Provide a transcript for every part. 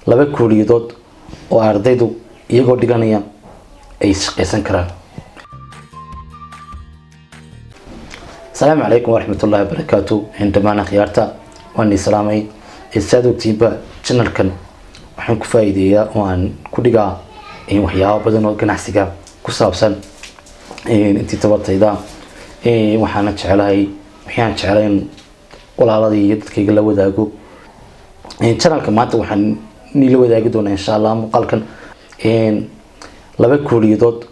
Laba kuuliyadood oo ardaydu iyagoo dhiganaya ay shaqaysan karaan. Asalaamu calaykum waraxmatullahi wabarakaatu. Dhammaan akhyaarta waan islaamay. Saad ogtiinba, channelkan waxaan ku faa'iideeyaa oo aan ku dhigaa waxyaabo badan oo ganacsiga ku saabsan intii tabartayda. Waxaana jecelahay, waxaan jeclay in walaaladii iyo dadkayga la wadaago. Channelka maanta waxaan nila wadaagi doonaa, insha Allah, muuqaalkan laba kuuliyadood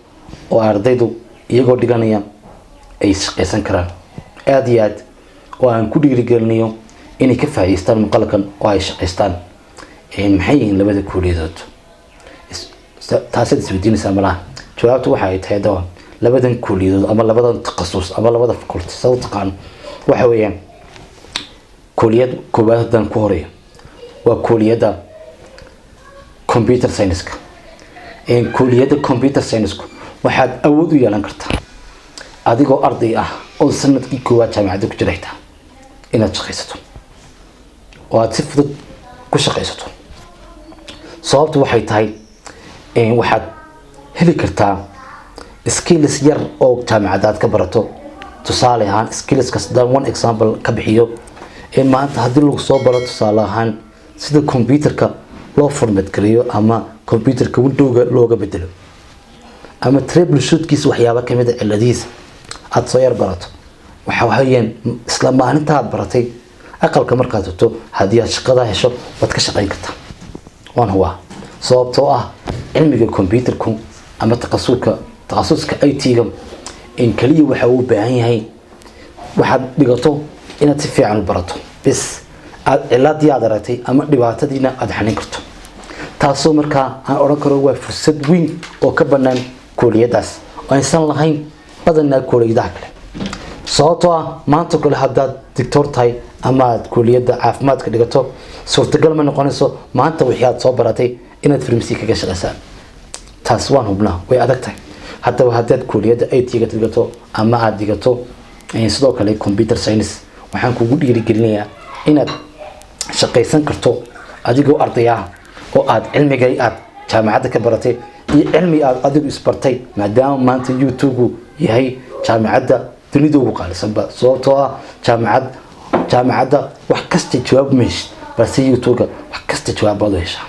oo ardaydu iyagoo dhiganaya ay shaqaysan karaan aada iyo aad, oo aan ku dhiirigelinayo inay ka faa'iideystaan muuqaalkan oo ay shaqaystaan. Maxay yihiin labada kuuliyadood? Taasaad isweydiinaysaa malaha. Jawaabtu waxa ay tahay dawa labadan kuuliyadood ama labadan takhasus ama labada faculty sa u taqaan waxa weeyaan: kuuliyad koowaad haddaan ku horeeyo waa kuuliyadda computer science-ka. Kuuliyadda computer science-ku waxaad awood u yeelan kartaa adigoo arday ah oo sanadkii koowaad jaamacadda ku jira xitaa inaad shaqaysato oo aada si fudud ku shaqaysato. Sababtu waxay tahay, waxaad heli kartaa skills yar oo jaamacadda aad ka barato. Tusaale ahaan, skillska haddaan one example ka bixiyo, maanta haddii lagu soo baro, tusaale ahaan, sida computerka loo format gareeyo ama computerka windowga looga bedelo ama troubleshootkiisa, waxyaaba kamid a ciladihiisa aada soo yar barato, waxa wayaan isla maalinta aad baratay aqalka markaad tagto, haddii aad shaqada hesho, waad ka shaqayn kartaa, waan hubaa. Sababtoo ah cilmiga computerku ama takhasuska IT-ga in kaliya waxa uu u baahan yahay waxaad dhigato inaad si fiican u barato bis, aad ciladii aad aragtay ama dhibaatadiina aada xalin karto. Taasoo markaa aan odhan karo waa fursad weyn oo ka banaan kuuliyadaas oo aysan lahayn badanaa kuuliyadaha kale. Sababtoo ah maanta kale haddaad doctor tahay ama aad kuuliyadda caafimaadka dhigato, suurtagal ma noqonayso maanta wixii aad soo baratay inaad pharmacy kaga shaqaysaan. Taas waan hubnaa, way adag tahay. Haddaba haddaad kuuliyadda IT-ga dhigato ama aada dhigato sidoo kale computer science, waxaan kugu dhiirigelinayaa inaad shaqaysan karto adigoo arday ah oo aad cilmigay aad jaamacadda ka baratay iyo cilmi aad adigu isbartay, maadaama maanta YouTube yahay jaamacadda dunida ugu qaalisanba. Sababtoo ah jaamacadda wax kasta jawaab ma heshid, balse YouTube-ga wax kasta jawaab baad u heshaa.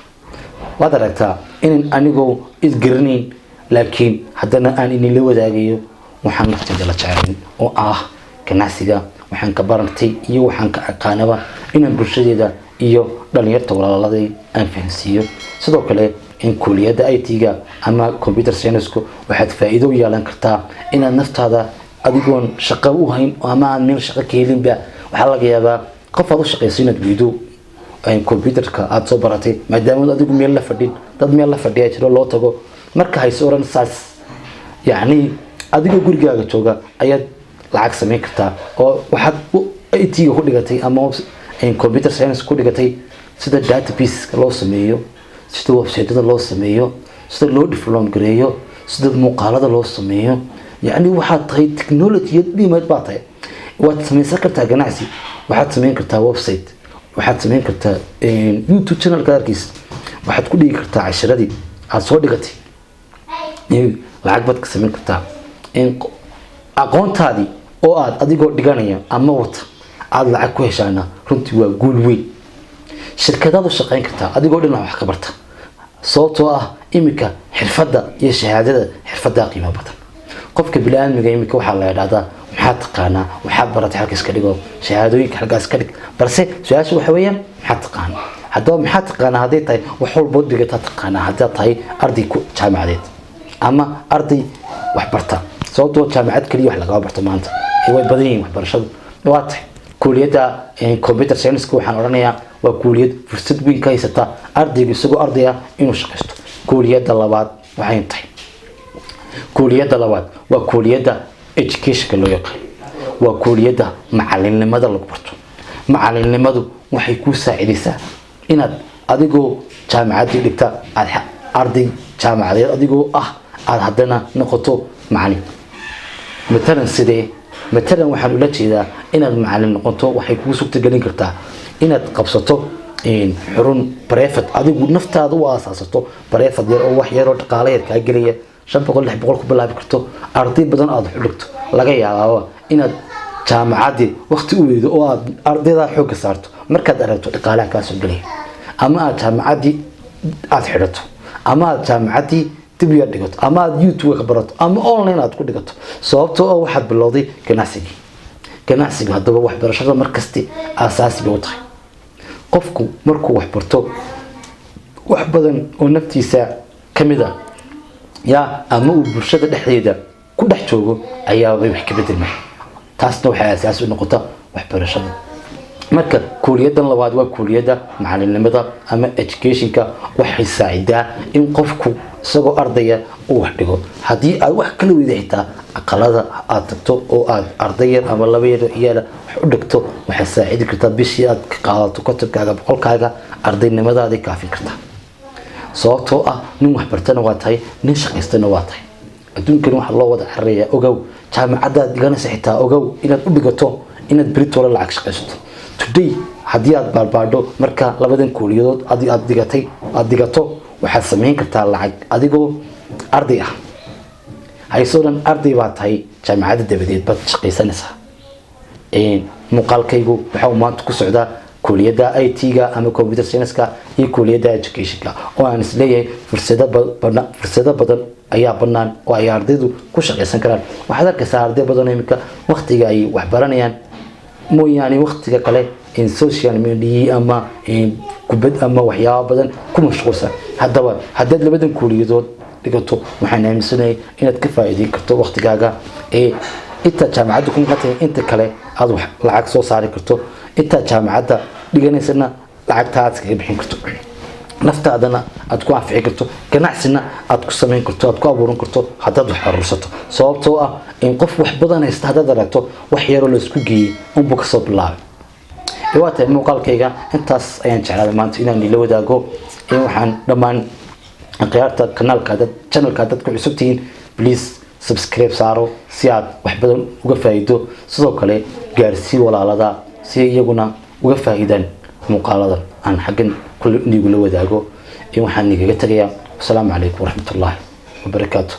Waad aragtaa inan anigoo isgaranayn, laakiin haddana aan idinla wadaagayo waxaan naftayda la jeclayn oo ah ganacsiga. Waxaan ka barantay iyo waxaan ka aqaanaba inaan bulshadeeda iyo dhalinyarta walaaladay aan fahansiiyo. Sidoo kale in kuuliyadda IT-ga ama computer science-ku waxaad faa'iido u yeelan kartaa inaad naftaada adigoon shaqo u hayn ama aan meel shaqo ka helinba, waxaa laga yaabaa qof aad u shaqayso inaad weydo computerka aada soo baratay, maadaama adigu meel la fadhin, dad meel la fadhiya jiro loo tago. Marka hayse oran saas, yacni adigoo gurigaaga jooga ayaad lacag samayn kartaa oo waxaad IT-ga ku dhigatay ama computer science ku dhigatay sida database loo sameeyo, sida website-da loo sameeyo, sida loo develop gareeyo, sida muuqaalada loo sameeyo. Yacni waxaad tahay technology dhimeed baa tahay. Waad samaysan kartaa ganacsi, waxaad samayn kartaa website, waxaad samayn kartaa YouTube channelka arkiis, waxaad ku dhigi kartaa cashiradii aada soo dhigatay, lacag baad ka samayn kartaa. Aqoontaadii oo aad adigoo dhiganaya ama wata aada lacag ku heshaana runtii waa guul weyn. Shirkadaad u shaqayn kartaa adigoo dhinac wax ka barta, sababtoo ah iminka xirfadda iyo shahaadada xirfaddaa qiimo badan. Qofka bini-aadmiga iminka waxaa la idhahdaa: "Maxaad taqaanaa? Waxaad baratay halkaas ka dhigo, shahaadooyinka halkaas ka dhig." Balse su-aasha waxa weeyaan: maxaad taqaanaa? Haddaba maxaad taqaanaa hadday tahay, wax walbood dhigataa taqaanaa haddaad tahay arday ku jaamacadeed ama arday wax barta. Sababtoo jaamacad keliya wax lagama barto maanta, way badan yihiin waxbarashadu. Waa tahay kuuliyadda computer science waxaan odhanayaa waa kuuliyad fursad weyn ka haysata ardaygu isagoo ardaya inuu shaqaysto. Kuuliyadda labaad waxay tahay, kuuliyadda labaad waa kuuliyadda educationka loo yaqaan, waa kuuliyadda macalinimada lagu barto. Macalinimadu waxay kuu saacidaysaa inaad adigoo jaamacaddii dhigta, aad arday jaamacadeed adigoo ah, aada haddana noqoto macalin. Matalan sidee? Matalan waxaan ula jeedaa inaad macalin noqoto waxay kugu suurtagelin kartaa inaad qabsato Xarun private adigu naftaada u aasaasato, private yar oo wax yaroo dhaqaale yar kaa gelaya, 500, 600 ku bilaabi karto, arday badan aada wax u dhigto. Laga yaabaaba inaad jaamacaddii waqti u weydo oo aad ardaydaa xoogga saarto markaad aragto dhaqaalaha kaa soo gelaya, ama aad jaamacaddii aada xidhato, ama aad jaamacaddii dib yar dhigato, ama aad YouTube ka barato, ama online aad ku dhigato, sababtoo oo waxaad bilowday ganacsigii. Ganacsigu haddaba waxbarashada markasti aasaasi bay u tahay. Qofku markuu wax barto, wax badan oo naftiisa kamid a ya ama uu bulshada dhexdeeda ku dhex joogo ayaabay wax ka bedelmaa. Taasna waxay aasaasi u noqota waxbarashada. Marka kuuliyadan labaad waa kuuliyadda macalinimada ama educationka. Waxay saacidaa in qofku isagoo ardaya uu wax dhigo. Haddii aad wax kala weyda, xitaa aqalada aad tagto oo aad arday yar ama laba yar iyaala wax u dhigto, waxay saacidi kartaa bishii aad ka qaadato 50kaaga, 100kaaga, ardaynimadaadii kaafin kartaa, sababtoo ah nin waxbartana waa tahay, nin shaqaystana waa tahay. Adduunkan waxaa loo wada cararayaa, ogow, jaamacadaad dhiganaysa xitaa, ogow, inaad u dhigato inaad beritoola lacag shaqaysato. Today haddii aad baarbaadho, marka labadan kuuliyadood aad dhigatay, aad dhigato, waxaad samayn kartaa lacag adigoo arday ah. Haysoo dhan arday baa tahay, jaamacadda dabadeed baad shaqaysanaysaa. Muuqaalkaygu waxa uu maanta ku socdaa kuuliyadda IT-ga ama computer science-ka iyo kuuliyadda education-ka, oo aan isleeyahay fursado badan ayaa banaan oo ay ardaydu ku shaqaysan karaan. Waxaad arkaysaa arday badan oo imika waqtiga ay wax baranayaan mooyaane waqtiga kale in social media ama kubad ama waxyaabo badan ku mashquulsan. Haddaba haddaad labadan kuuliyadood dhigato, waxaan aaminsanahay inaad ka faa'iideyn karto waqtigaaga ee intaad jaamacadda ku maqantahay, inta kale aad wax lacag soo saari karto. Intaad jaamacadda dhiganaysana lacagta aad iskaga bixin karto, naftaadana aad ku anfici karto, ganacsina aad ku samayn karto, aad ku abuuran karto haddaad wax aruursato, sababtoo ah in qof wax badan haysta haddaad aragto, wax yaroo laisku geeyey unbuu kasoo bilaabay. Waa tahay, muuqaalkayga intaas ayaan jeclaaday maanta inaan ila wadaago. Waxaan dhammaan khiyaarta kanaalka, dad channelka dad ku cusub tihiin, please subscribe saaro si aad wax badan uga faa'iido. Sidoo kale gaarsii walaalada si iyaguna uga faa'iidaan muuqaaladan aan xaggan kulli nigula wadaago. Waxaan igaga tagayaa wasalaamu calaykum waraxmatullaahi wabarakaatu.